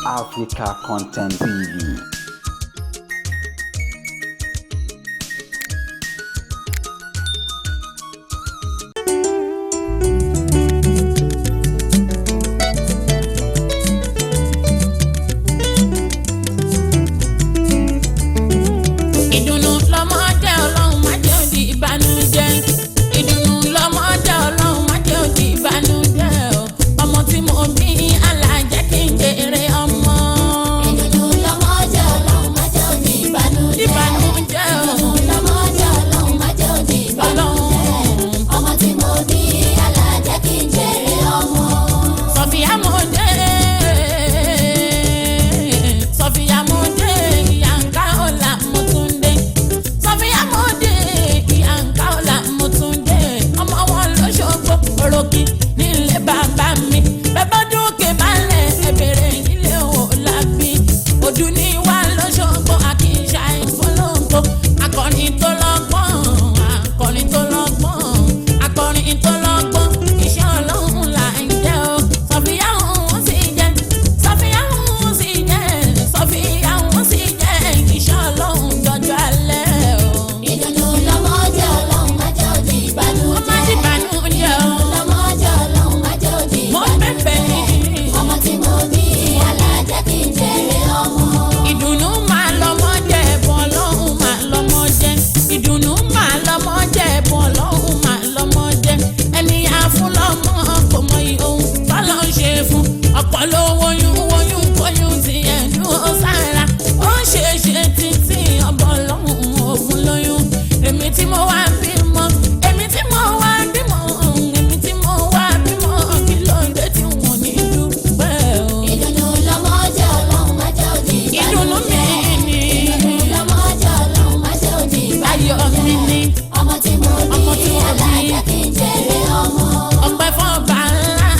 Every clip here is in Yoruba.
Africa Content TV. Ìdùnnú lọmọ jẹ́, Ọlọ́run má jẹ́ ó di ìbànújẹ́. Ìdùnnú lọmọ jẹ́, Ọlọ́run má jẹ́ ó di ìbànújẹ́ o. Ọmọ tí mo bí, Allah jẹ́ kí n jèrè ọmọ. Ìdùnnú lọmọ jẹ́, Ọlọ́run má jẹ́ ó di ìbànújẹ́. Ìbànújẹ́ o. Ìdùnnú lọmọ jẹ́, Ọlọ́run má jẹ́ ó di ìbànújẹ́. Ọmọ tí mo bí, Allah jẹ́ kí n jèrè ọmọ. Sọfíà mo dé, Sọfíà mo dé, ìyànká ọ̀la mo tún dé. Sọfíà mo dé, ìyànká ọ̀la mo tún dé. Ọmọ wọn lóṣogbo òròkì nílé bàbá mi. Bẹ́bá dúkè balẹ̀ ẹ̀bẹ̀rẹ̀ nílé òlábí. Òdù ní wà lóṣogbo àkìṣà ìfọlọ́gbọ̀. Akọrin tó lọ́gbọ́n, akọrin tó lọ́gbọ́n, akọrin tó lọ́gbọ́n. Iṣẹ́ Ọlọ́run là ń jẹ́ o. Sọfíà òun sì jẹ́, Sọfíà òun sì jẹ́, Sọfíà òun sì jẹ́. Iṣẹ́ Ọlọ́run jọjọ́ alẹ́ o. Ìdùnnú lọmọ jẹ́, Ọlọ́run má jẹ́ ó di Ó má ìbànújẹ́. ti bànújẹ́ o. Ìdùnnú lọmọ jẹ́, Ọlọ́run má jẹ́ ó di Mo bẹ̀bẹ̀ ìbànújẹ́. ní. Ọmọ tí mo bí, Allah jẹ́ kí n jèrè ọmọ. Ìdùnnú máa lọmọ jẹ́, ẹ̀bùn Ọlọ́run máa lọmọ jẹ́. Ìdùnnú máa lọmọ jẹ́, ẹ̀bùn Ọlọ́run máa lọmọ jẹ́. Ẹni àfúnlọ́mọ kò mọ ohun tọ́lọ́ ń ṣe fún. Ọ̀pọ̀ ló woyún woyún kóyún ti ẹ̀dùn ó sára. Ó ń ṣe ṣe títí ọbọ̀ Ọlọ́run òfun lóyún. Èmi tí mo wá bímọ, èmi tí mo wá bímọ, èmi tí mo wá bímọ, kí ló ń dé tí wọ́n ní dúpẹ́ o? Ìdùnnú lọmọ jẹ́, Ọlọ́run má jẹ́ ó di Ìdùnnú mi ìbànújẹ́. ni. Ìdùnnú lọmọ jẹ́, Ọlọ́run má jẹ́ ó di Ayọ̀ mi ìbànújẹ́. ni. Ọmọ tí mo Ọmọ bí, tí mo Allah bí. jẹ́ kí n jèrè ọmọ. Ọpẹ́ fọ́ba ńlá.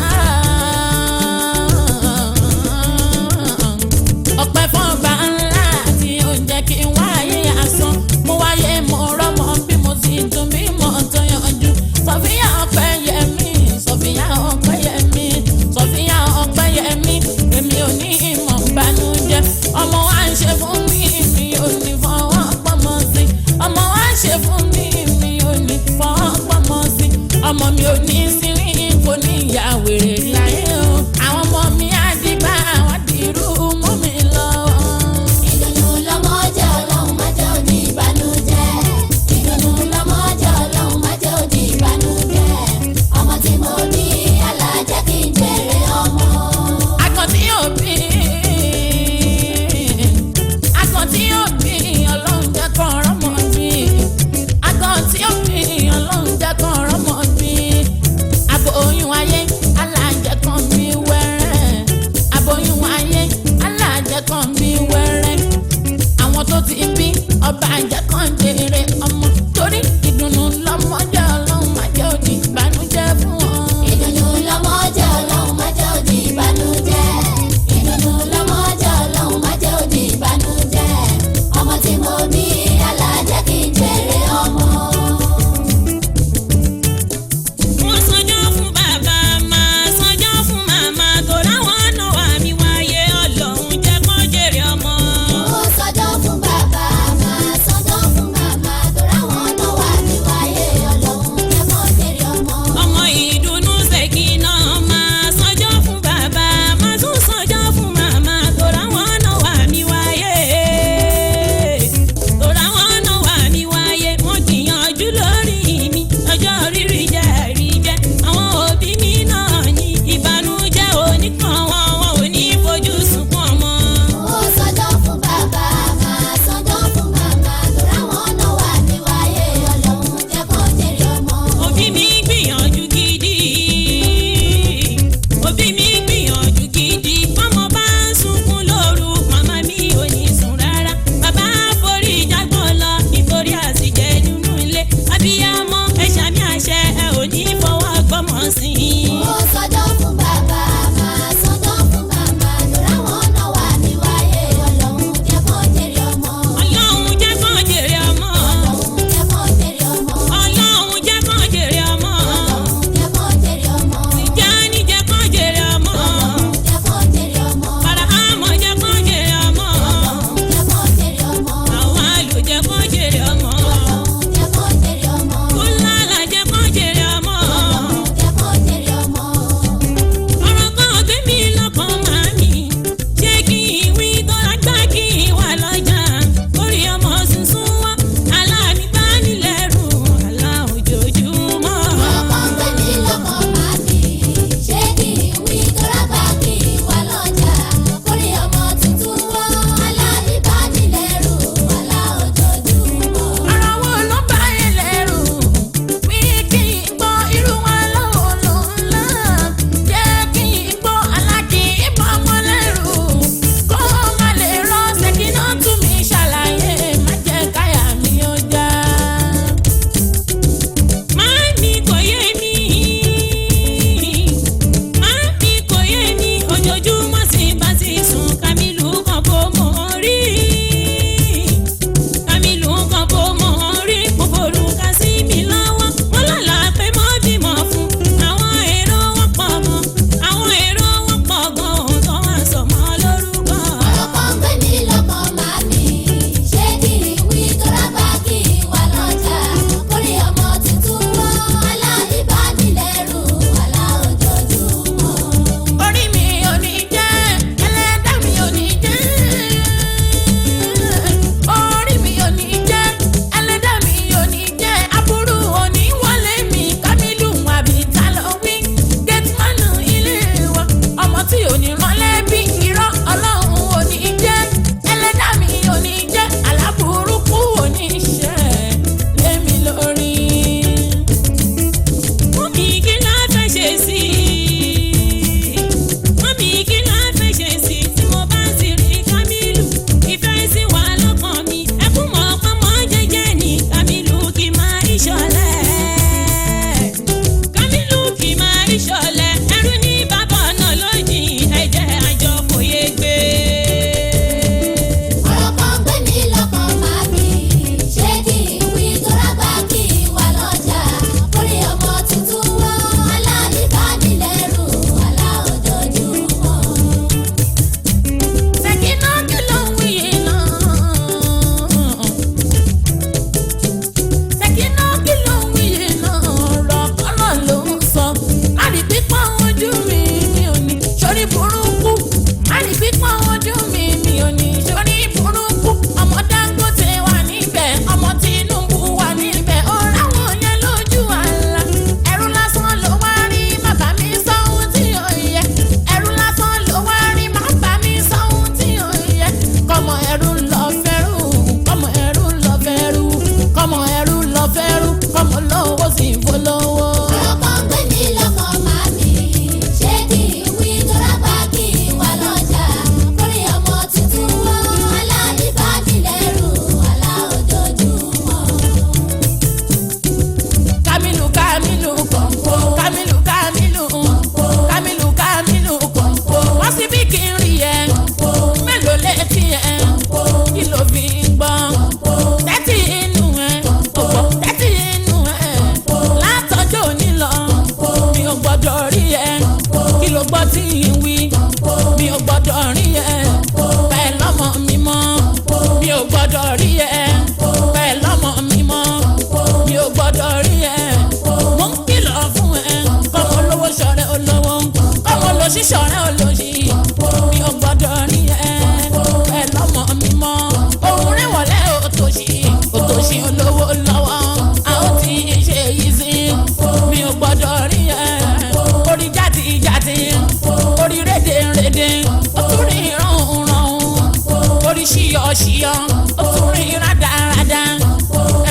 yọ, ó tún rí rádaràda.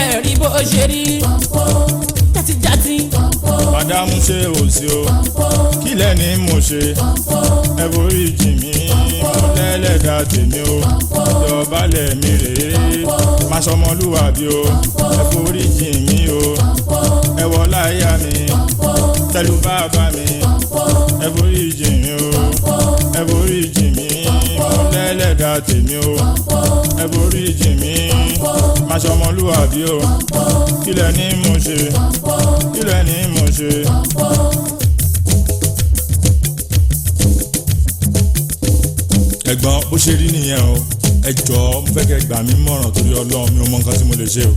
Ẹ̀rí bó ṣe rí játijàti. Màdámù, ṣe ò sí o? Kí lẹ́ni mo ṣe? Ẹ forí jì mí, mo lẹ́lẹ́dàá tèmi o. Ìjọbalẹ̀ mi rèé, má sọmọlúwàbí o. Ẹ forí jì mí o, ẹ wọ láyà mi tẹlu bàbá mi. Ẹ forí jì mí o, ẹ forí jì mí, mo lẹ́lẹ́dàá tèmi o. Ẹ forí jì mí, má sọmọlúwàbí o. Kí lẹ́ni mo ṣe? Kí lẹ́ni mo ṣe? Ẹ̀gbọ́n, bó ṣe rí nìyẹn o. Ẹ jọ̀ọ́, mo fẹ́ kẹ́ gbà mí mọ̀ràn torí Ọlọ́run. Mi ò mọ nǹkan tí mo lè ṣe o.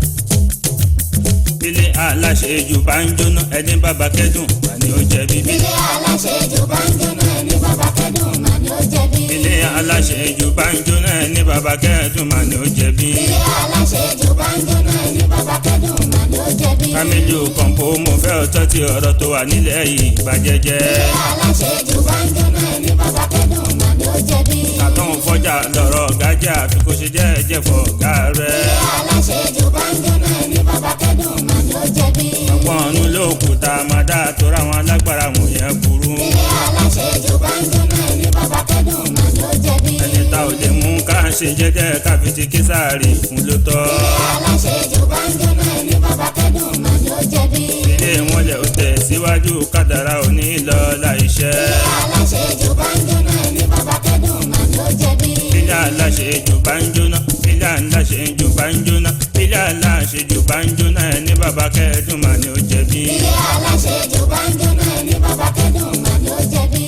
Ilé aláṣejù bá ń jóná, ẹni bàbá kẹ́dùn mà ní ó jẹ̀bi. Ilé aláṣejù bá ń jóná, ẹni bàbá kẹ́dùn mà ní ó jẹ̀bi. Ilé aláṣejù bá ń jóná, ẹni bàbá kẹ́dùn mà ní ó jẹ̀bi. Ilé aláṣejù bá ń jóná, ẹni bàbá kẹ́dùn mà ní ó jẹ̀bi. Kamilu Kọ̀ǹpó, mo fẹ́ ọtọ́ tí ọ̀rọ̀ tó wà nílẹ̀ yìí bàjẹ́jẹ́. Ilé aláṣejù bá ń jóná, ẹni bàbá kẹ́dùn mà ní ó jẹ̀bi. Kàtún fọjà lọ̀rọ̀ gájà, àfi kò ṣe jẹ́jẹ́ fọ̀ ọ̀gá rẹ̀. Ilé aláṣejù bá ń jóná, ẹni bàbá kẹ́dùn mà ní ó jẹ̀bi. Ọ̀pọ̀ ọ̀nù ló kù tá a máa dá torí àwọn alágbára wọ̀nyẹn burú. Ilé aláṣejù bá ń jóná, ẹni bàbá kẹ́dùn mà ní ó jẹ̀bi. Ẹni tá ò lè mú ká ṣe jẹ́jẹ́, ká fi ti kísàárì fún ló tọ́. Ilé aláṣejù bá ń jóná, ẹni bàbá kẹ́dùn mà ní ó jẹ̀bi. Ilé wọn lẹ̀ ó tẹ̀ síwájú, kádàrá ò ní lọ láìṣẹ́. Ilé aláṣejù bá ń jóná, ẹni bàbá kẹ́dùn mà ní ó jẹ̀bi. Ilé aláṣejù bá ń jóná, ilé aláṣejù bá ń jóná, ilé aláṣejù bá ń jóná, ẹni bàbá kẹ́dùn mà ní ó jẹ̀bi. Ilé aláṣejù bá ń jóná, ẹni bàbá kẹ́dùn mà ní ó jẹ̀bi.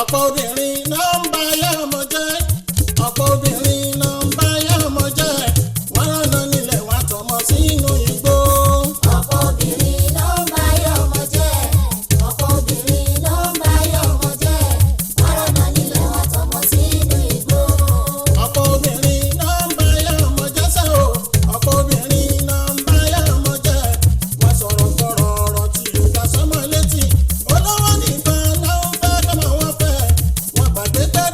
Ọ̀pọ̀ obìnrin náà ń bá ayé ọmọ jẹ́. Ọ̀pọ̀ obìnrin náà ń bá ayé ọmọ jẹ́. Wọ́n rànà nílẹ̀, wọ́n tọmọ sínú igbó. Ọ̀pọ̀ obìnrin ló ń bá ayé ọmọ jẹ́. Ọ̀pọ̀ obìnrin ló ń bá ayé ọmọ jẹ́. Wọ́n rọ̀nà nílẹ̀, wọ́n tọmọ sínú igbó. Ọ̀pọ̀ obìnrin náà ń bá ayé ọmọ jẹ́ sẹ́ o. Ọ̀pọ̀ obìnrin náà ń bá ayé ọmọ jẹ́. Wọ́n sọ̀rọ̀ kọ̀rọ̀ ọ̀rọ̀ tí yóò dá sọ́mọ létí. Olówó nìkan náà ń fẹ́ kọ́mọ wọn fẹ́. Wọ́n gbàgbé pé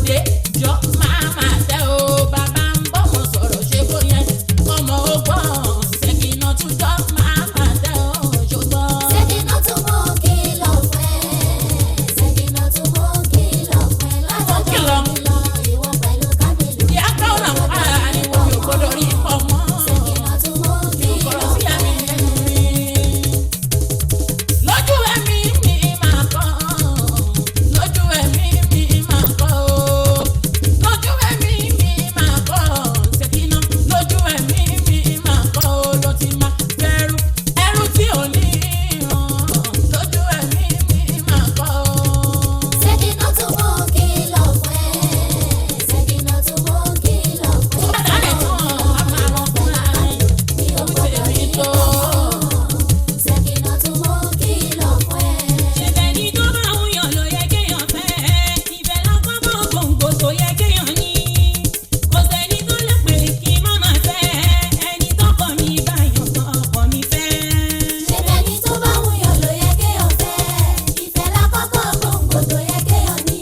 Bòde jọ máa máa tẹ́ o. Bàbá ń bọ́mọ sọ̀rọ̀ ṣe bóyá ọmọ ọgbọ́n ṣèkìnà tún jọ máa máa tẹ́ o ṣùgbọ́n. Ṣèkínà tún mú kìlọ̀ fún ẹ. Ṣèkínà tún mú kìlọ̀ fún ẹ. Látọjọ́ Kìlọ̀. òní lọ, ìwọ pẹ̀lú Kámílù. Ìyá káwọn àwọn ariwo mi ò gbọ́dọ̀ rí pọ̀ mọ́. Ṣèkínà tún mú kìlọ̀ Ọ̀rọ̀ sí fún àmì ẹ. lẹ́nu mi. Lójú ẹ̀mí mi máa kọ́. Lójú ẹ̀mí mi máa kọ́ o. Lójú ẹ̀mí mi máa kọ́. Ṣèkínà lójú ẹ̀mí mi máa kọ́ o. Ló ti máa bẹ̀rù ẹrú tí ò ní hàn. Lójú ẹ̀mí mi máa kọ́ o. Ṣèkínà tún mú kìlọ̀ fún ẹ. Ṣèkínà tún mú kìlọ̀ fún ẹ. Bàtà rẹ̀ tán, a máa rán fúnra rẹ̀. Mi ò gbọ́dọ̀ Tèmi rí tó. pọ̀ mọ́. Ṣèkínà tún mú kìlọ̀ fún ẹ. Ṣèbẹ̀ni tó bá ń yàn ló yẹ kéèyàn fẹ́. Ìfẹ́ lákọ́kọ́ gbòǹgbò tó yẹ kéèyàn ní. Kò sẹ́ni tó lè pè kí má máa fẹ́. Ẹni tọkọ mi bá yàn tán ọkọ mi fẹ́. Ṣèbẹ̀ni tó bá wùyàn ló yẹ kéèyàn fẹ́. Ìfẹ́ lákọ́kọ́ gbòǹgbò tó yẹ kéèyàn ní.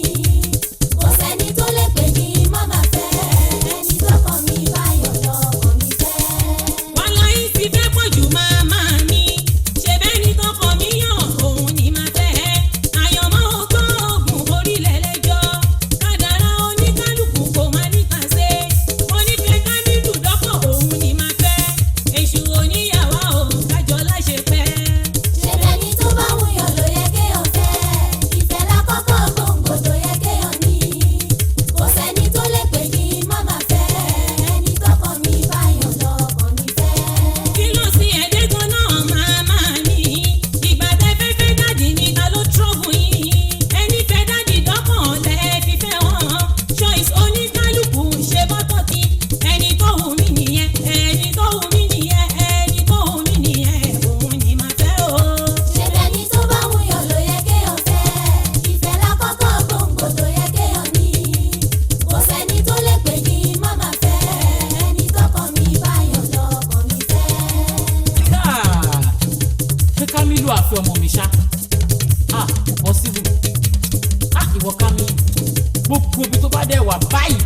Kò sẹ́ni tó lè pè kí má máa fẹ́. Ẹni tọkọ mi bá yàn lọ́kọ mi fẹ́. Wàláhì ti fẹ́ pọ̀ jù máa máa ní. Ṣèbẹ́ni tọkọ mi yàn òun ni máa fẹ́. Àyànmọ́ ọgbọ́n oògùn orílẹ̀ lẹ́jọ́. Kádàrá oníkálukú kò máa níkàsé. Onífẹ́ Kámílù dọ́kọ̀ òun ni máa fẹ́. Èṣù oníyàwó òun kájọ láṣẹ pẹ́. Ṣèbẹ̀ni tó bá wùyàn ló yẹ kéèyàn fẹ́. Ìfẹ́ lákọ́kọ́ gbòǹgbò tó yẹ kéèyàn ní. Kò sẹ́ni tó lè pè kí má máa fẹ́. Ẹni tọkọ mi bá yàn lọ́kọ mi fẹ́. Kí ló sì ẹ̀ẹ́dẹ́gbọ́n náà máa máa ní? Ìgbà tẹ́ fẹ́ fẹ́ dádì ní ta ló trọ́bù yín? Ẹni fẹ́ dádì dọ́kàn lẹ́ fi fẹ́ wọn. Choice oníkálukú ṣe bọ́tọ̀ tí. Ẹni tó wù mí nìyẹn, ẹni tó wù mí nìyẹn, ẹni tó wù mí nìyẹn, òun ni màá fẹ́ o. Ṣèbẹ̀ni tó bá wùyàn ló yẹ kéèyàn fẹ́. Ìfẹ́ lákọ́kọ́ gbòǹgbò tó yẹ kéèyàn ní. Kò sẹ́ni tó lè pè kí má máa fẹ́. Ẹni tọkọ mi bá yàn lọ́kọ mi fẹ́. Ṣé Kámílù àfi ọmọ mi ṣá? Ah, kò possible. Ah, ìwọ Kámílù. Gbogbo ibi tó bá dẹ̀ wà báyìí.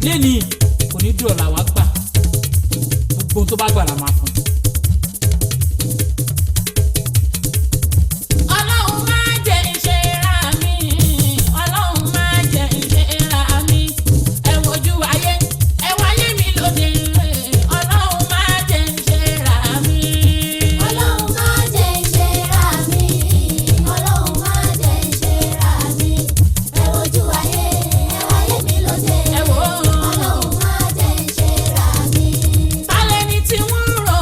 Léni kò ní dùn ọ̀la wá gbà. Gbogbo ohun tó bá gbà la máa fún. Ọlọ́run máa jẹ́ ìṣe ra mi. Ọlọ́run máa jẹ́ ìṣe ra mi. Ẹ wojú ayé, ẹ wáyé mi lóde. Ọlọ́run máa jẹ́ ìṣe ra mi. Ọlọ́run má jẹ́ ìṣe ra mi. Ọlọ́run má jẹ́ ìṣe ra mi. Ẹ wojú ayé, ẹ wáyé mi lóde. Ẹ wò ó. Ọlọ́run má jẹ́ ìṣe ra mi. Tálẹ́ni tí wọ́n rò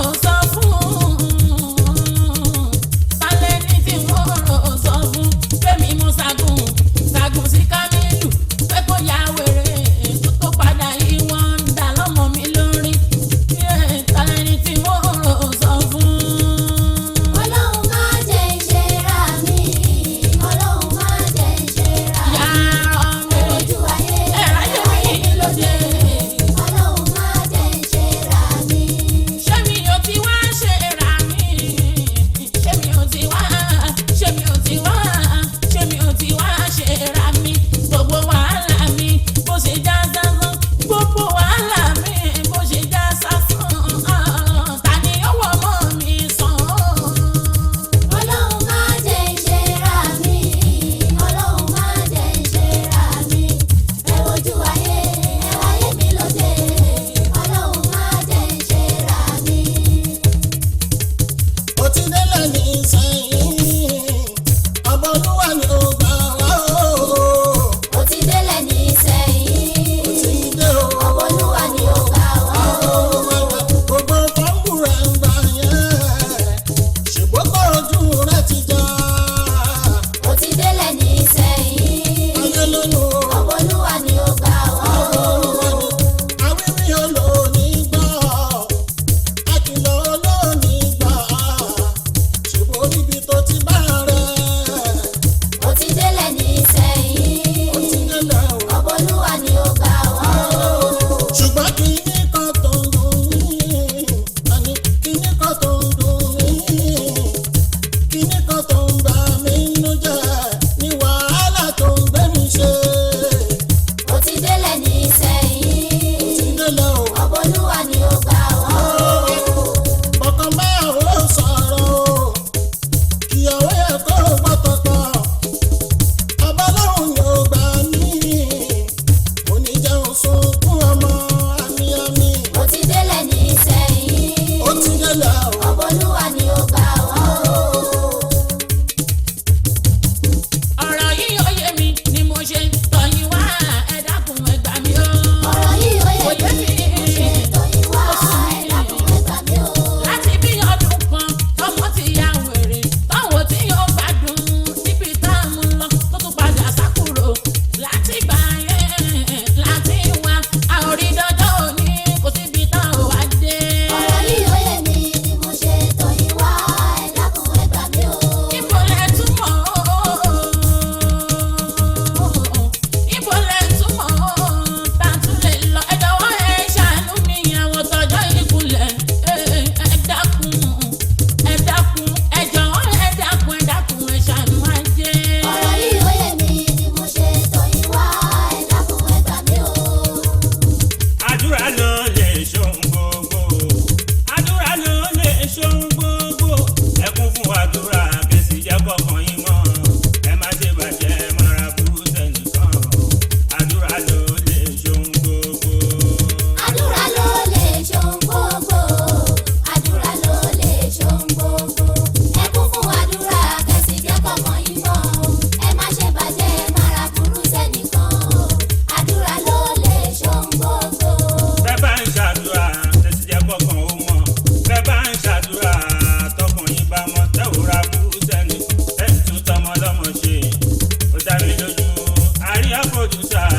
Sọfíà producer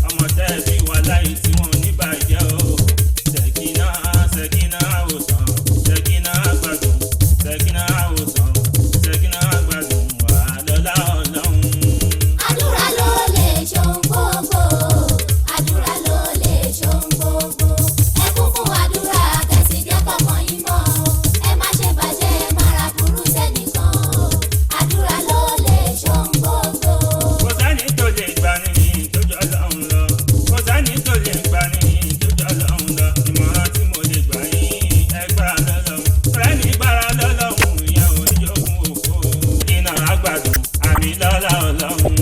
ọmọ tẹ́ẹ̀bí wà láì tí wọ́n ní bàjẹ́ o. Ṣèkínà Ṣèkínà àwòsàn Ṣèkínà gbádùn Ṣèkínà àwòsàn Ṣèkínà gbádùn wà lọ́lá Ọlọ́run. Àdúrà ló lè ṣohun gbogbo. Àdúrà ló lè ṣohun gbogbo. Ẹ kún fún àdúrà kẹ̀sì jẹ́ kọ́mọ yín mọ́. Ẹ má ṣe bàjẹ́, ẹ má ra burú sẹ́nìkan. Àdúrà ló lè ṣohun gbogbo. Kò sẹ́ni tó lè gbà ní ìtọ́jú Ọlọ́run lọ. Kò sẹ́ni tó lè gbà ní ìtọ́jú Ọlọ́run lọ. Ìmọ̀ràn tí mo lè gbà yín, ẹ gbára lọ́lọ́run. Ọ̀rẹ́ mi gbára lọ́lọ́run, ìyẹn ò ní jogún òfo. Iná àgbàdo, àmì lọ́lá Ọlọ́run.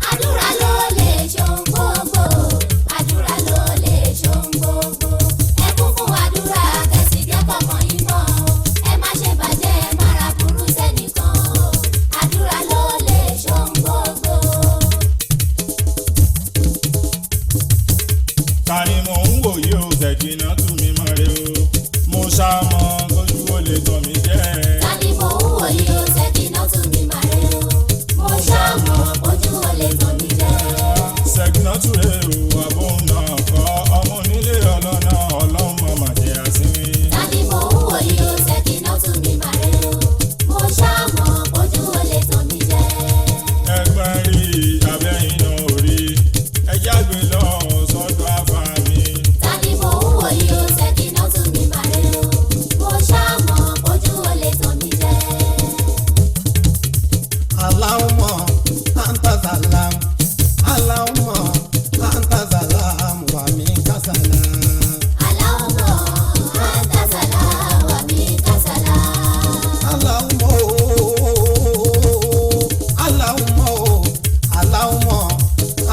Àdúrà ló lè ṣohun gbogbo. Àdúrà ló lè ṣohun gbogbo. Ẹ kún fún àdúrà kẹ̀sì jẹ́ kọ́mọ yín mọ́. Ẹ má ṣe bàjẹ́, ẹ má ra burú sẹ́nìkan. Àdúrà ló lè ṣohun gbogbo. Ta ni mò ń wò yìí o, Ṣèkínà tú mi mọ́ re o. Mo ṣá mọ́ kójú ó lè tàn mí jẹ́. Ta ni mò ń wò yìí o, Ṣèkínà tú mi mà rè o. Mo ṣá mọ̀ ojú ò lè tàn mí jẹ. Ṣèkínà tú rè o, àbóhùn náà kọ́ ọmọ onílé ọlọ́nà ọlọ́run mọ̀ màjẹ́ àsínwín. Ta ni mò ń wò yìí o, Ṣèkínà tú mi mà rè o. Mo ṣá mọ̀ ojú ò lè tàn mí jẹ. Ẹgbẹ́ rí abẹ́yìn náà ò rí, ẹ jágbe lọ sọ́dọ̀ àfà mi. Ta ni mò ń wò yìí o, Ṣèkínà tú mi mà rè o. Mo ṣá mọ̀ ojú ò lè tàn mí jẹ. Allahumma anta salam. Allahumma anta salam wa minka salam. Allahumma anta salam wa minka salam. Allahumma oh, Allahumma oh, Allahumma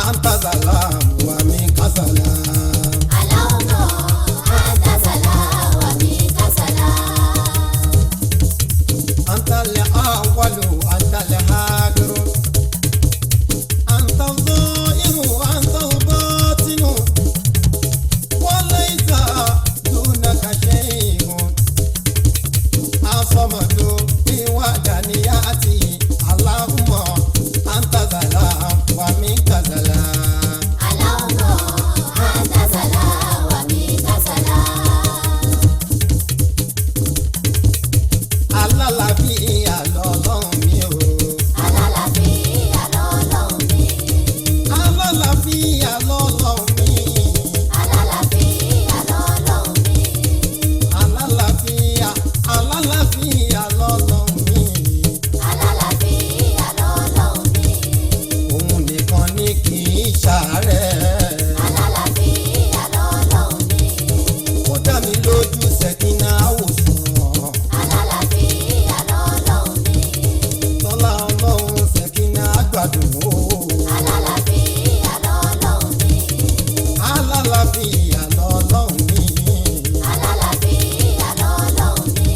anta salam wa minka salam. Allahumma anta salam wa minka salam. Anta al-awwalu, anta al-akhiru. Anta al-zahiru, anta al-batinu. Wa laysa dunaka shay'un. As-samadu bi wahdaniyati. Allahumma anta salam wa minka salam. Allahumma anta salam wa minka salam. Alálàáfíà lọ́lọ́run mi o. Alálàáfíà lọ́lọ́run mi. Alálàáfíà lọ́lọ́run mi. Alálàáfíà lọ́lọ́run mi. Alálàáfíà, alálàáfíà lọ́lọ́run mi. Alálàáfíà lọ́lọ́run mi. Òun nìkan ni kì í ṣàárẹ̀. Alálàáfíà lọ́lọ́run mi. Ó dá mi lójú Ṣẹ̀kínà àwòsàn. Alálàáfíà lọ́lọ́run mi. Tọ́lá Ọlọ́run Ṣẹ̀kínà àgbàdùn o. Alálàáfíà lọ́lọ́run mi. Alálàáfíà lọ́lọ́run mi. Alálàáfíà lọ́lọ́run mi.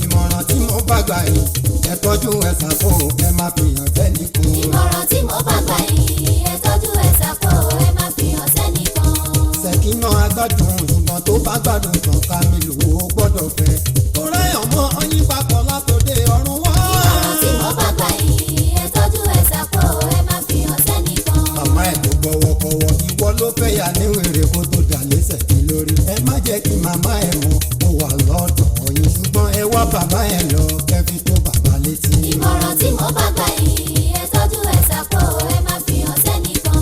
Ìmọ̀ràn tí mo bá gbà yìí, ẹ tọ́jú ẹ ṣàkó, ẹ má fi hàn sẹ́nìkan. Ìmọ̀ràn tí mo bá gbà yìí, ẹ tọ́jú ẹ sápò, ẹ má fi hàn sẹ́nìkan. Ṣẹ̀kínà agbádùn ṣùgbọ́n tó bá gbádùn tán Kamilu ó gbọ́dọ̀ fẹ́. Tó ráyàn mọ́ ọyìn papọ̀ látòdé ọ̀run wá. Ìmọ̀ràn tí mo bá gbà yìí, ẹ tọ́jú ẹ sápò, ẹ má fi hàn sẹ́nìkan. Màmá ẹ̀ tó gbọ́wọ́kọ́wọ́ ìwọ ló fẹ́ yà ní wèrè kó tó dà lẹ́sẹ̀ kí lórí. Ẹ má jẹ́ kí màmá ẹ̀ mọ̀ ó wà lọ́dọ̀ yín ṣùgbọ́n ẹ wá bàbá ẹ̀ lọ kẹ́ fi tó bàbá létí. Ìmọ̀ràn tí mo bá gbà yìí, ẹ tọ́jú ẹ sápò, ẹ má fi hàn sẹ́nìkan.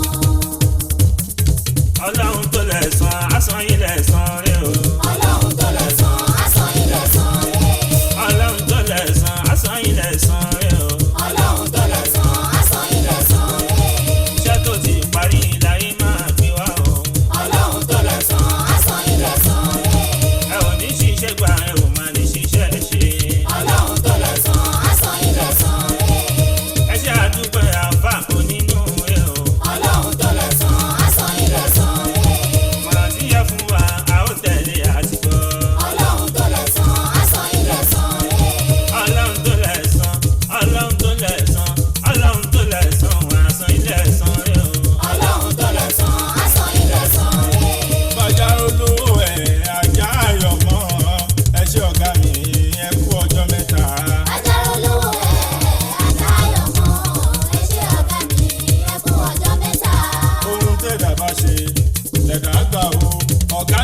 Ọlọ́run tó lẹ̀san, á san yín lẹ̀san rẹ̀ o. Ọlọ́run tó lẹ̀san, á san yín lẹ̀san rẹ̀. Ọlọ́run tó lẹ̀san, á san yín lẹ̀san rẹ̀ o. Ọlọ́run tó lẹ̀san, á san yín lẹ̀san rẹ̀. Iṣẹ́ tó ti parí láyé máa fi wá o. Ọlọ́run tó lẹ̀san, á san yín lẹ̀san rẹ̀. Ẹ ò ní ṣiṣẹ́ gbà, ẹ ò máa ní ṣiṣẹ́ ṣe. Ọlọ́run tó lẹ̀san, á san yín lẹ̀san rẹ̀.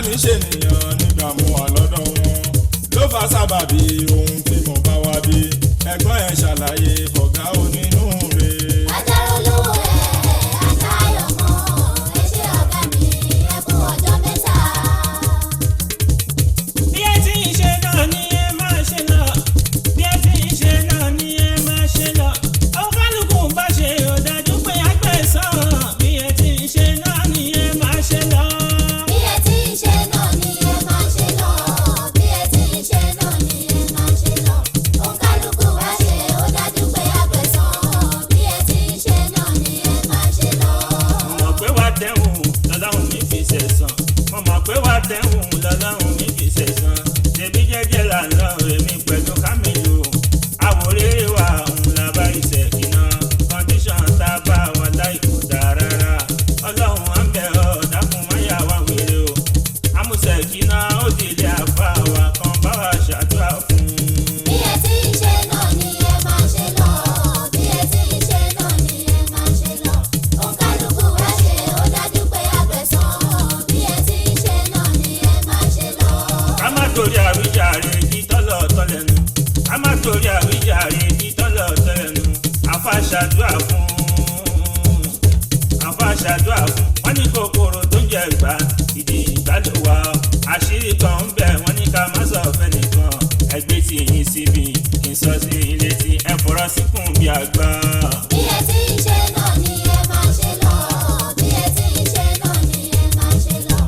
mi ṣènìyàn nígbà mo wà lọ́dọ̀ wọn ló fa sábàbí ohun tí mo bá wá bí ẹ̀gbọ́n ẹ̀ ṣàlàyé fọ̀gá onínúure. Ajára olówó ẹ̀ àtayọ̀ mọ́, ẹ ṣé ọ̀gá mi, ẹ kú ọjọ́ mẹ́ta. Bí ẹ ti ń ṣe náà ni ẹ máa ṣe lọ. Bí ẹ ti ń ṣe náà ni ẹ máa ṣe lọ. Ọ̀kálùkù bá ṣe ò dájú pé àgbẹ̀sán. Bí ẹ ti ń ṣe náà ni ẹ máa ṣe lọ. Bí ẹ ti ń ṣe náà ni ẹ máa ṣe lọ. Bí ẹ ti ń ṣe náà ni ẹ máa ṣe lọ. Òǹkálùkù wá ṣe ó dájú pé àgbẹ̀sán. Bí ẹ ti ń ṣe náà ni ẹ máa ṣe lọ. Mo mọ̀ pé wá tẹ̀hùn lọ́lọ́run mi fi ṣẹ̀san. Mo mọ̀ pé wá tẹ̀hùn lọ́lọ́run mi fi ṣẹ̀san. Ṣèbí jẹ́jẹ́ là ń lọ èmi pẹ̀lú Kámílù. Àwòréré wa òun la bá ìṣẹ̀kìnà. Kọ́ndíṣọ̀n tá a bá wa láì kò dáa rárá. Ọlọ́run á ń bẹ̀ ọ́ dákun má yà wá wèrè o. Amúṣẹ̀kìnà ó délé àfa wa kan bá wa ṣàdúrà fún un. Bí ẹ ti ń ṣe náà ni ẹ máa ṣe lọ. Bí ẹ ti ń ṣe náà ni ẹ máa ṣe lọ. Òǹkálùkù wá ṣe ó dájú pé àgbẹ̀sán. Bí ẹ ti ń ṣe náà ni ẹ máa ṣe lọ. Ká má torí àwíjàre kí tọ́lọ̀ tọ́lẹ̀nu. Ká má torí àwíjàre kí tọ́lọ̀ tọ́lẹ̀nu. Àfa ṣàdúrà fún àfa ṣàdúrà fún wọ́n ní kòkòrò tó ń jẹ ìgbà ìdí ìgbà ló wà ọ́. Àṣírí kan ń bẹ wọ́n ní ká má sọ fẹ́ nìkan. Ẹgbẹ́ tí yín síbi kí n sọ sí ilé tí ẹ fọ̀rọ̀ síkùn bí àgbà. Bí ẹ ti ń ṣe náà ni ẹ máa ṣe lọ. Bí ẹ ti ń ṣe náà ni ẹ máa ṣe lọ.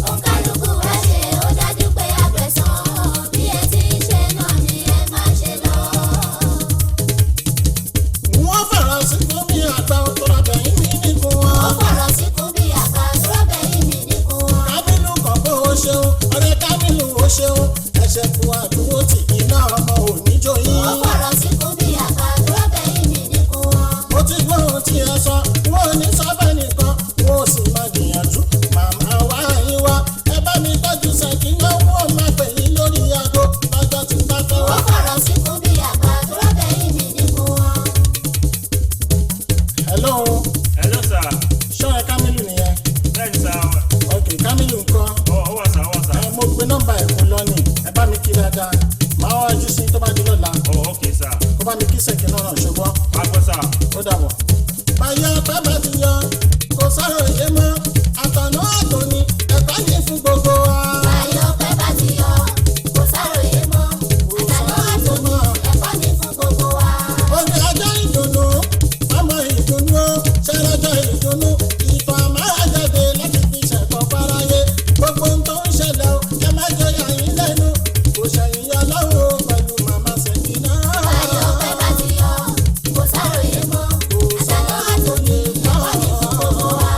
Òǹkálùkù wá ṣe ó dájú pé àgbẹ̀sán. Bí ẹ ti ń ṣe náà ni ẹ máa ṣe lọ. Wọ́n fọ̀rọ̀ sí fún mi àgbà òtòrò bẹ̀yìn mi nìkún Ó wọn. fọ̀rọ̀ síkún bí àgbà sọ́bẹ̀ yìí mi nìkún wọn. Kámílù kọ̀ bó o ṣeun, ọ̀rẹ́ Kámílù o ṣeun, ẹ̀ṣẹ̀ fún àdúró tì iná ọmọ òníjó Ó yín. fọ̀rọ̀ síkún bí àgbà sọ́bẹ̀ yìí mi nìkún wọn. Mo ti gbọ́ ohun tí ẹ sọ, wọn ò ní sábà nìkan, wọn ò sì máa gbìyànjú. Màmá wa yín wá, ẹ bá mi tọ́jú Ṣẹ̀kínà, wọn ò máa pè yín lórí aago lọ́jọ́ tí n bá fẹ́ Ó wá. fọ̀rọ̀ síkún bí àgbà sọ́bẹ̀ yìí mi nìkún wọn. Hello, Ẹ ló sà, ṣọ́rẹ́ Kámílù nìyẹn. bẹ́ẹ̀ ni sà, Ok, Kámílù ńkọ́? ọ wà sà, wà sà. Ẹ mo pe nọ́mbà ẹ̀kún lọ́nìí, ẹ bá mi kí dáadáa. Màá wá ojú sí tó bá di lọ́la. Ọ̀ ókè sà, Kó bá mi kí Ṣẹ̀kínà náà ṣùgbọ́n wá gbọ́ sà. ó dàbọ̀. Báyọ̀ bàbá ti yọ, kò sọ̀rọ̀ yé mọ́, àtọ̀nà àtòní, ẹ̀kọ́ ní fún gbogbo wa. Báyọ̀ pẹ́ bá ti yọ, kò sáròyé mọ́. Àtàná àtòní, ẹ̀kọ́ ní fún gbogbo wa. Oní ọjọ́ ìdùnnú, ọmọ ìdùnnú ó, ṣẹlọ́jọ́ ìdùnnú, ìtàn àmàjáde láti fi ṣẹ̀kọ́ fáráyé. Gbogbo ohun tó ń ṣẹlẹ̀ o, ẹ má jọyà yín lẹ́nu, kò ṣẹ̀yìn Ọlọ́run o pẹ̀lú màmá Ṣẹ̀kínà. Báyọ̀ pẹ́ bá ti yọ, kò sáròyé mọ́. Àtàná àtòní, ẹ̀kọ́ ní fún gbogbo wa.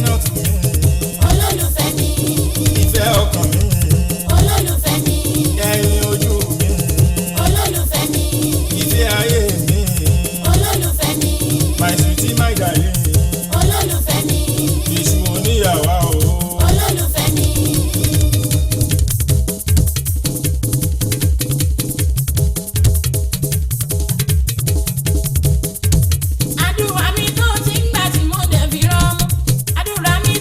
Sẹ́kínà tù mí. Olólùfẹ́ mi. Ìfẹ́ ọkàn mi. Olólùfẹ́ mi. Ẹyin ojú mi. Olólùfẹ́ mi. Ìfẹ́ ayé mi. Olólùfẹ́ mi. My sweetie, my darling. Olólùfẹ́ mi. Èṣù oníyàwó o. Olólùfẹ́ mi. Àdúrà mi tó ti ń gbà tí mo dẹ̀ fi rọ́mú. Àdúrà mi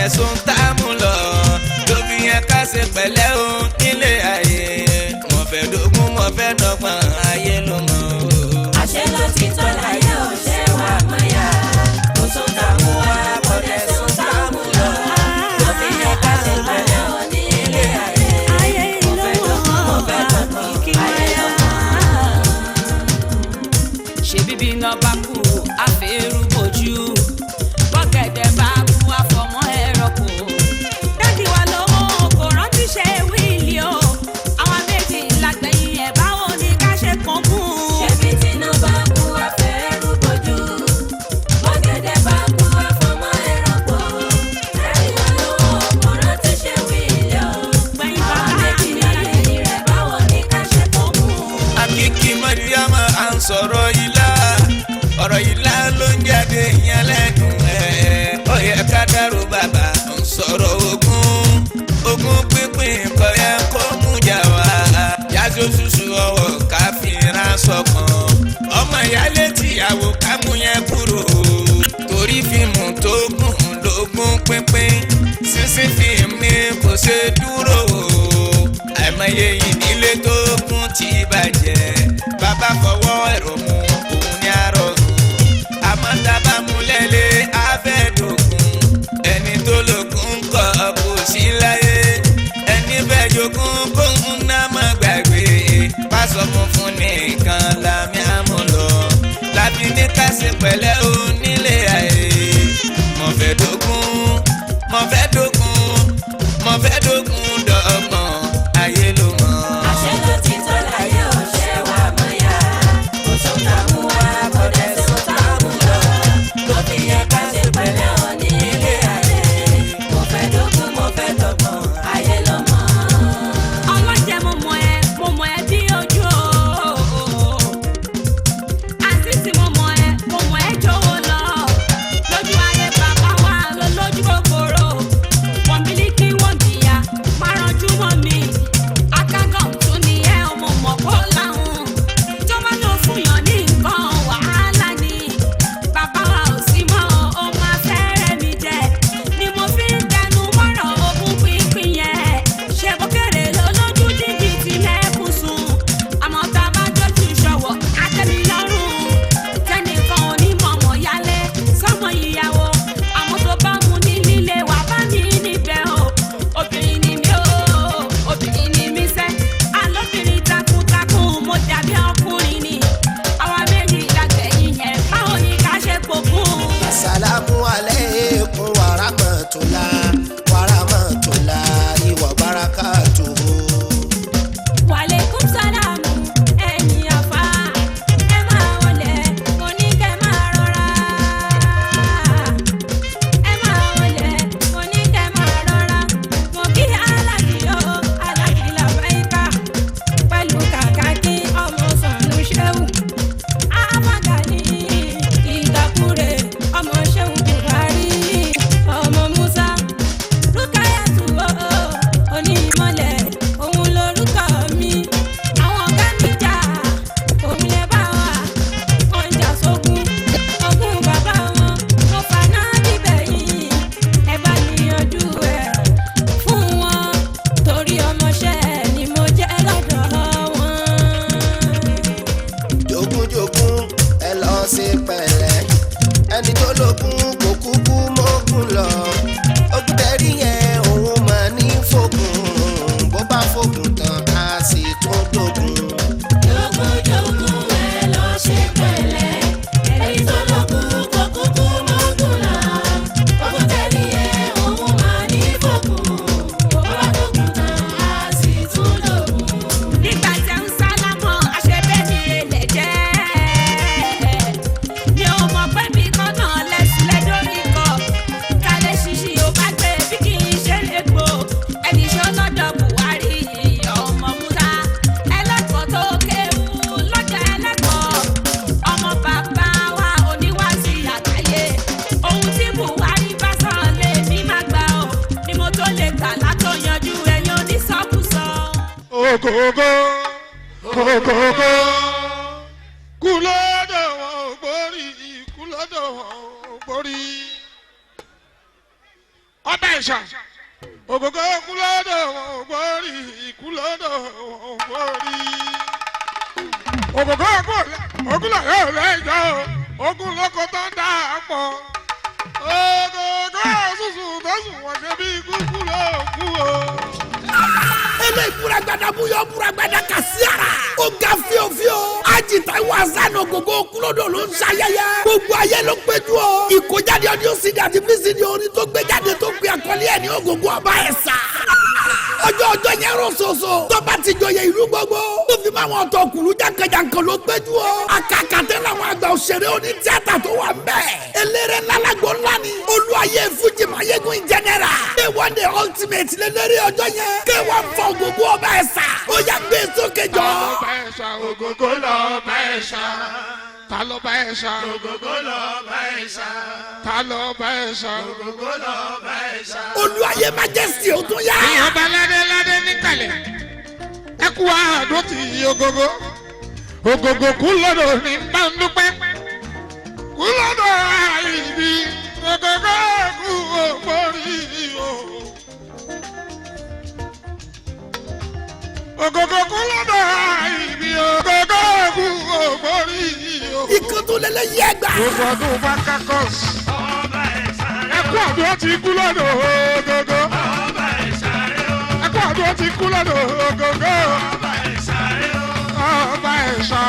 dẹ̀ sún tá a mú lọ. Tó fi yẹn ká ṣe pẹ̀lẹ́ o nílé ayé. Mo fẹ́ dógún, mo fẹ́ dọ́gbọ̀n, ayé ló mọ̀ o. Àṣẹ ló ti tọ́ láyé ò ṣe wà mọ́yà. Kò sún tá a mú wá, kò dẹ̀ sún tá a mú lọ. Ló fi yẹ ká ṣe pẹ̀lẹ́ o ní ilé ayé. Mo fẹ́ dógún, mo fẹ́ dọ́gbọ̀n, ayé ló mọ̀. Ṣe bíbí iná bá kú àfẹ́rù bójú, bọ́gẹ̀dẹ̀ bá kú àfọmọ́ ẹ̀rọ kò. Dádì wa lówó kò rántí ṣe wíìlì o, àwọn méjì lágbẹ̀yìn ẹ̀, báwo ni ká ṣe kàn mú un. Ṣebí Tinubu kú afẹ́rù bójú, bọ́gẹ̀dẹ̀ bá kú àfọmọ́ ẹranko. Dádì wa lówó kò rántí ṣe wíìlì o, Gbẹ̀yìn àwọn bàbá méjì mi lágbẹ̀yìn rẹ̀, báwo ni ká ṣe kàn mú un. Akíkí Mọ́ríyámọ́ à ń sọ̀rọ̀ ilá, ọ̀rọ̀ ilá ló ń jáde yẹn lẹ́dùn ẹ̀. Ó yẹ ká dárò bàbá ń sọ̀rọ̀ ogún, ogún pínpín kò yẹ kó mú jà wá. Yájó ṣuṣu ọwọ́ ká fi ránṣọ kan. Ọmọ ìyálé tìyàwó ká mú yẹn kúrò. Torí fíìmù tó gùn lógún pínpín, sísí fíìmù ni kò ṣe dúró o. Àìmọye ìdílé tó kún ti bàjẹ́, bàbá fọwọ́ ẹ̀rọ mu òun ní àárọ̀, àmọ́ tábà mú lẹ́lẹ́ afẹ́dógún. Ẹni tó lógún kọ́ kò sí láyé, ẹni fẹ́ jogún kóhun náà má gbàgbé. Pásọ funfun nìkan làmì àmúlọ, láfi ní ká ṣe pẹ̀lẹ́ o nílé ayé. Mo fẹ́ dógún, mo fẹ́ dógún, mo fẹ́ dógún dọ́gbọ̀n, ayé ló mọ̀. Àṣẹ ló ti tọ́ láyé ò ṣe wà mọ́yà. Kò sún tá a mú wá, kò dẹ̀ sún tá a mú lọ. Ló fi yẹ ká ṣe pẹ̀lẹ́ o ní ilé ayé. Mo fẹ́ dógún, mo fẹ́ dọ́gbọ̀n, ayé ló mọ̀. Ọlọ́jẹ̀, mo mọ̀ ẹ́, mo mọ̀ ẹ́ bí ojú o. Àǹtí tí mo mọ̀ ẹ́, mo mọ̀ ẹ́ jọ̀wọ́ lọ. Lójú ayé bàbá wa lọ lójú kòkòrò. Wọ́n mílíkì, wọ́n bìyà, má ranjú mọ́ mi. Akágàn tún ni ẹ, ọmọ mọ̀ kó láhùn. Tó bá lọ fún yàn ní nǹkan, wàhálà ni. Bàbá wa ò sí mọ́, ó máa fẹ́rẹ̀ mi jẹ. Ni mo fi ń tẹnu mọ́rọ̀ ogún pínpín yẹn. Ṣé bó kéré lọ lójú dídì tí mẹ́kún sùn? Àmọ́ tá a bá jọ́jú ṣọ̀wọ́, àtẹ̀mí lọ́rùn. Tẹnìkan ò ní mọ̀mọ́ yálé sọ́mọ ìyàwó. Àmọ́ tó bá mu ní líle, wà bá mi níbẹ̀ o. Obìnrin ni mí o, obìnrin ni mí sẹ́. Alóbìnrin takuntakun, mo dàbí ọkùnrin ni. Àwa méjì lágbẹ̀yìn yẹn, báwo ni ká ṣe pokùn? Salamu alaikum warahmatullah warahmatullahi wabarakatuhu. Wàlẹ́kùn sálámù, ẹ̀yin àfà, ẹ máa wọlé, mo ní kẹ́ máa rọra. Ẹ máa wọlé, mo ní kẹ́ máa rọra. Mo kí aláàjì o, aláàjì làbáyíká, pẹ̀lú kàkàkí ọmọ sànú ṣéwù. Àfàgàní ìtàkùrẹ̀ ọmọ ṣéwù Buhari, ọmọ Musa. Rúkàyàtù o, onímọ̀lẹ̀, òun lorúkọ mi. Àwọn ọ̀gá mi jà, òun lè bá wa. Wọ́n ń jà sógun, ogún bàbá wọn. Mo fà náà níbẹ̀ yìí, ẹ bá mi yanjú ẹ̀ fún wọn. Torí ọmọọṣẹ́ ni mo jẹ́ lọ́dọ̀ wọn. Jogúnjogún ẹ lọ sí pẹ̀lẹ́, ẹni tó lógún kò kúkú mógún lọ. Ogún tẹ̀rí yẹn òun máa ní fògùn, bó bá fògùn tán á sì tún dógún. Jogúnjogún ẹ lọ ṣe pẹ̀lẹ́, ẹni tó lógún kò kúkú mọ́gùn lọ. Ogún tẹ̀lé ẹ òun máa ní fògùn, bó bá fògùn tán á sì tún dógún. Nígbà tí ń sálámọ̀, àṣebẹ́ni lè jẹ́. Mi ò mọ̀ pé mi kan náà lẹ́sùn lẹ́dọ́rí kọ. Kálẹ̀ ṣíṣí ò bá gbé bí kì í ṣe lè gbò. Ẹni ṣó lọ́dọ̀ Buhari, ọmọ Musa. Ẹlẹ́kọ̀ọ́ tó kéwú lọ́jà ẹlẹ́kọ̀ọ́. Ọmọ bàbá wa oníwàásí àgbáyé. Ohun tí Buhari bá sọ lè mí má gbà ọ́. Ni mo tó lè gbà látó yanjú ẹ̀yàn onísọkúsọ. Ogogo ogogo, kú lọ́dọ̀ wọn ò borí, kú lọ́dọ̀ wọn ò borí. Ọba. Ẹ̀ṣà ògògó kúlódò ògbórí kúlódò ògbórí. Ògògó ògúnlọ̀ yóò lẹ́jọ́ ogun lóko tó ń dà á pọ̀. Ògògó ṣùṣù tó sùn wọ́n ṣe bí kúkú ló kú o. Ele buragbada buyọ buragbada kasiyara. O ga fiyo fiyo. Ajita wazan Ogogo Kulodo ló ń ṣayẹyẹ. Gbogbo ayé ló péjú o. Ìkójáde audio CD àti VCD orin tó gbé jáde tó gbé àkọlé ẹ̀ ní Ogogo Ọba Ẹ̀sà. Ọjọ́ ọjọ́ yẹn rò soso. Tọ́ba ti jọyè ìlú gbogbo. Tó fi máa wọn ọ̀tọ̀ kùlú jankan-jankan ló péjú o. Akakàtẹ́ làwọn àgbà òṣèré oní tíátà tó wà ń bẹ̀. Eléré ńlá lágbo ńlá ni. Olúwayé Fújì Mayegun in general. K1 the ultimate lélẹ́rẹ́ ọjọ́ yẹn. K1 fọ Ogogo Ọba Ẹ̀sà. Ó yá, gbé sókè jọ. Bá ẹ̀ṣà Ògògó lọ bá ẹ̀ṣà. Ta ló bá ẹ̀ṣà? Ògògó lọ bá ẹ̀ṣà. Ta ló bá ẹ̀ṣà? Ògògó lọ bá ẹ̀ṣà. Olúwayé Majesty, ó tún yá. Èèyàn bá ládé ládé níkàlẹ̀. Ẹ kú àdó ti yí Ògògó. Ògògó kú lọ́dọ̀ ní bá ń dúpẹ́. Kú lọ́dọ̀ àìbí. Ògògó kú ògbórí o. Ògògó kú lọ́dọ̀ àìbí. Ògògó kú ògbórí o. Ikán tó lẹ́lẹ́ yẹ gbà. Gbogbo ọdún bá kákọ́s. Ọba ẹ̀ṣà Ẹ kú àdó ti kú lọ́dọ̀ Ògògó. Ọba ẹ̀ṣà rẹ̀ o. Ẹ kú àdó ti kú lọ́dọ̀ Ògògó. Ọba ẹ̀ṣà rẹ̀ o. Ọba ẹ̀ṣà.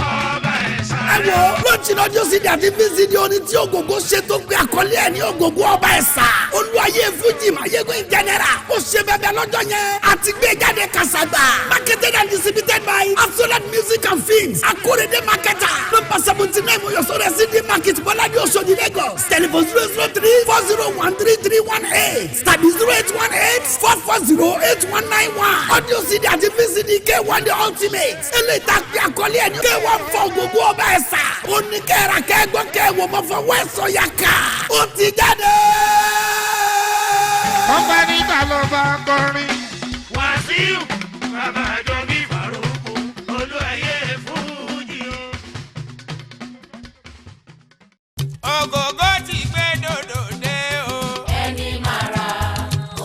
Ọba ẹ̀ṣà Ẹ wo lọ́ọ̀tì audio CD àti VCD orin tí Ògògó ṣe tó gbé àkọlé ẹ̀ ní Ògògó Ọba Ẹ̀sà. Olúwayé Fújì Mayegun in general. Ó ṣe bẹ́bẹ́ lọ́jọ́ yẹn. Àti gbé jáde kàṣàgbà. Marketed and distributed by Absolute Music and Films. Akorede Marketer. Number 79 Moyosore CD Market, Bọ́ládé, Oṣodi, Lagos. Telephone 003 401 3318 tàbí 08184408191. Audio CD àti VCD K1 the ultimate. Eléyìí tá a pè àkọlé ẹ̀ ní K1 fọ Ògògó Ọba Ẹ̀sà. Ó ní kẹ́ra kẹ́gbọ́ kẹ́wò mọ́ fọwọ́ ẹ̀ sọ̀yà ká. Ó ti jáde. Ọba nígbà ló bá kọrin. Wàsíù bàbá àjọ bí Faruku olúwayé Fújì o. Ògògó ti gbé dòdò dé o. Ẹni máa ra,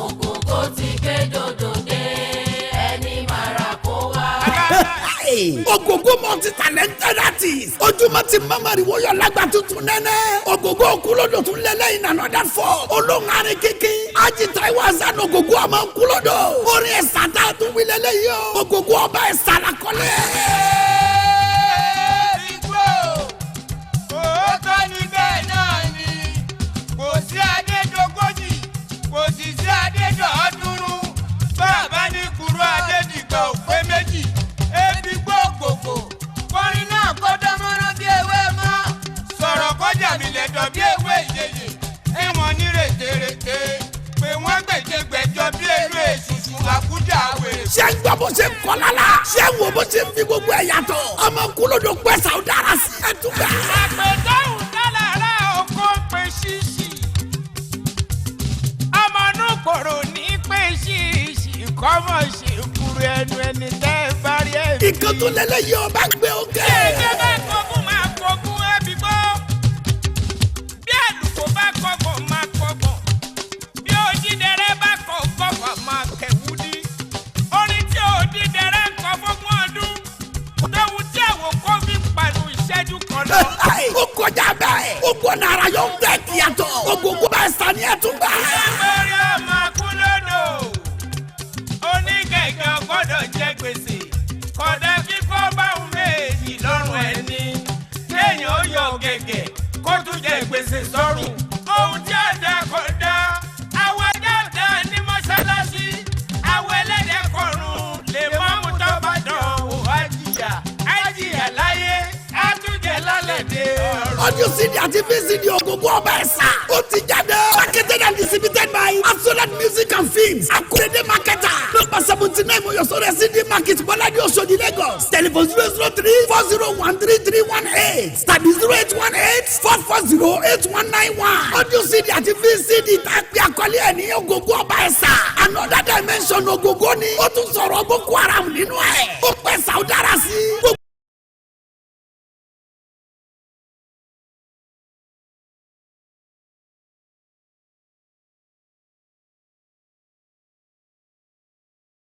Ògògó ti gbé dòdò dé, ẹni máa ra kó wá. Ogogo multi talented artist. Ojúmọ́ ti mọ́mọ́rì wọ́yọ̀ lágbà tuntun nẹ́nẹ́. Ogogo Kulodo tún lẹ́lẹ́ in another form. Olóhùn arin kíkín. Ají Taiwo Hassan, Ogogo ọmọ Kulodo. Orin ẹ̀sà tá a tún wí lẹ́lẹ́ yìí o. Ogogo Ọba Ẹ̀sà la kọ́lé. Igbó òótọ́ ni, bẹ́ẹ̀ náà ni kò sí adédogójì, kò sì sí adédọ̀ọ́dúnrún. Bàbá ní kúrú adédìgbà ò pé méjì. Ebi gbogbogbò kọrin náà kó dánmọ́rán bí ewé mọ́ sọ̀rọ̀ kọjá mi lẹ́dọ̀ bí ewé ìyeyè ẹ̀wọ̀n ní rètérètè pé wọ́n gbèjégbèjọ bí eré èṣùṣù àkúdà wèrè. Ṣé ń gbọ́ bó ṣe ń kọ́ lálá? Ṣé ń wo bó ṣe ń fi gbogbo ẹ̀ yàtọ̀? Ọmọ Kulodo pẹ̀sà ó dára sí. Ẹ tún gbà. Àpèdáhùn dálára oko pé ṣíṣì, ọmọ inú kòrò ní pé ṣíṣì kọ́mọ̀ ṣe kúrú ẹnu ẹni tẹ́ ẹ bá rí ẹ. Ìkan tó lẹ́lẹ́ yìí, ọba gbé oge. Bí ẹgbẹ́ bá kọkún máa kọkún ẹbí gbọ́, bí àlùkò bá kọkàn máa kọkàn, bí òjìdẹrẹ́ bá kọ kọkàn máa kẹ̀wú dí. Orin tí òjìdẹrẹ́ ń kọ fógún ọdún tóun tí àwòkọ́ fi pàlù ìṣẹ́jú kan lọ. Ó kọjá bẹ́ẹ̀. Ó gbọ́ nara yóò tẹ̀ kíyàtọ̀. Ogogo bá sani ẹ̀ tún gbà. Lórí ọmọ kúlódò, oníkẹ̀kẹ́ gbọ́dọ̀ jẹ gbèsè, kódà kíkọ́ báwọn méjì lọ́rùn ẹni, kéèyàn ó yọ gẹ̀gẹ̀ kó tún jẹ gbèsè sọ́rùn. Ohun tí ọ̀dà kò dá, àwọn dáadáa ní mọ́ṣáláṣí, àwọn ẹlẹ́dẹ̀ kọ̀run lè mọ́mú tó bá dán wò, á jìyà, á jìyà láyé, á tún jẹ lálẹ́ dé ọ̀run. Audio CD àti VCD Ogogo Ọba Ẹ̀sà. Ó ti jáde. Marketed and distributed by Absolute Music and Films. Akurede Marketer. Number 79 Moyosore CD Market, Bọ́ládé, Oṣodi, Lagos. Telephone 003 401 3318 tàbí 08184408191. Audio CD àti VCD tá a pè àkọlé ẹ̀ ní Ogogo Ọba Ẹ̀sà. Another dimension Ogogo ni. Ó tún sọ̀rọ̀ Boko Haram nínú ẹ̀. Ó pẹ̀ sàwùdára sí.